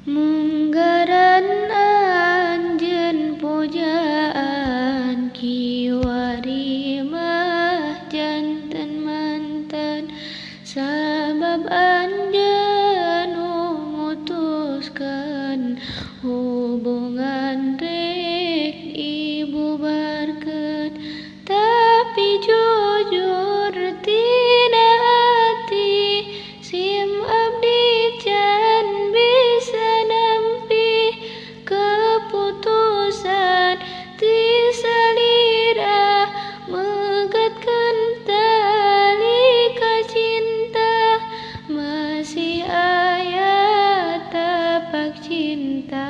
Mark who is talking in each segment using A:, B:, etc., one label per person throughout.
A: Munggaran anjeun pujaan kiwari mah janten mantan sabab anjeun mutuskeun hubungan rek dibubarkeun tapi jujur tina hati sim abdi can bisa nampi keputusan ti salira megatkeun tali kacinta masih aya tapak cinta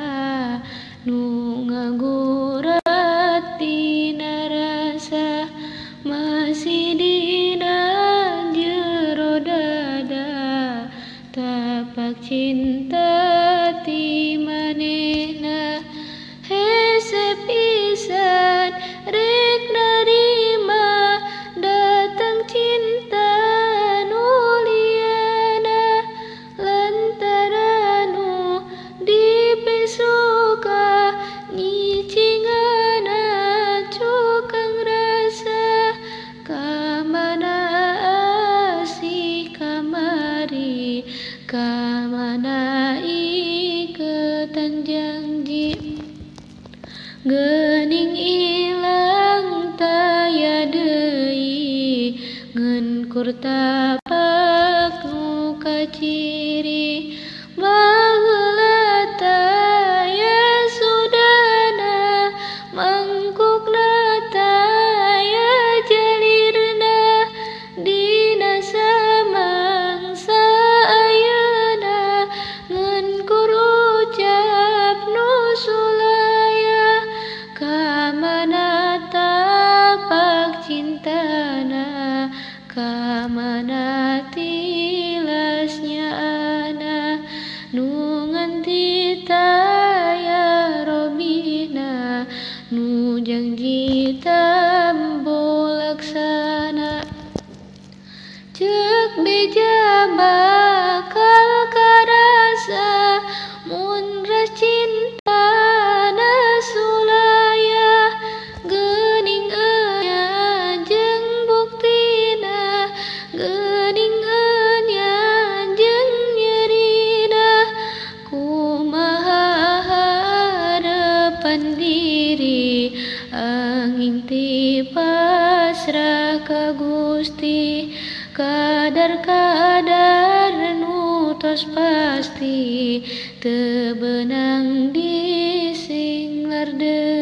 A: nu ngagurat dina rasa masih dina jero dada tapak cinta ti manehna hese pisan rek narima datang cinta nu liana lantaran nu dipesuka nyicingana cukang rasa kamana asih kamari kamana iketan janji geuning ilang taya deui ngan kur tapak nu kaciri baheula taya sudana mangkukna taya jalirna dina samangsa ayeuna ngan kur ucap nu sulaya kamana tapak cintana kamana tilasnya ana nu nganti taya robina nu janji tambo laksana ceuk beja bakal karasa mun ras cintana sulaya geuning enya jeung buktina geuning enya jeung nyerina kumaha harapan diri angin ti pasrah ka Gusti kadar-kadar nu tos pasti teu beunang disinglar deui.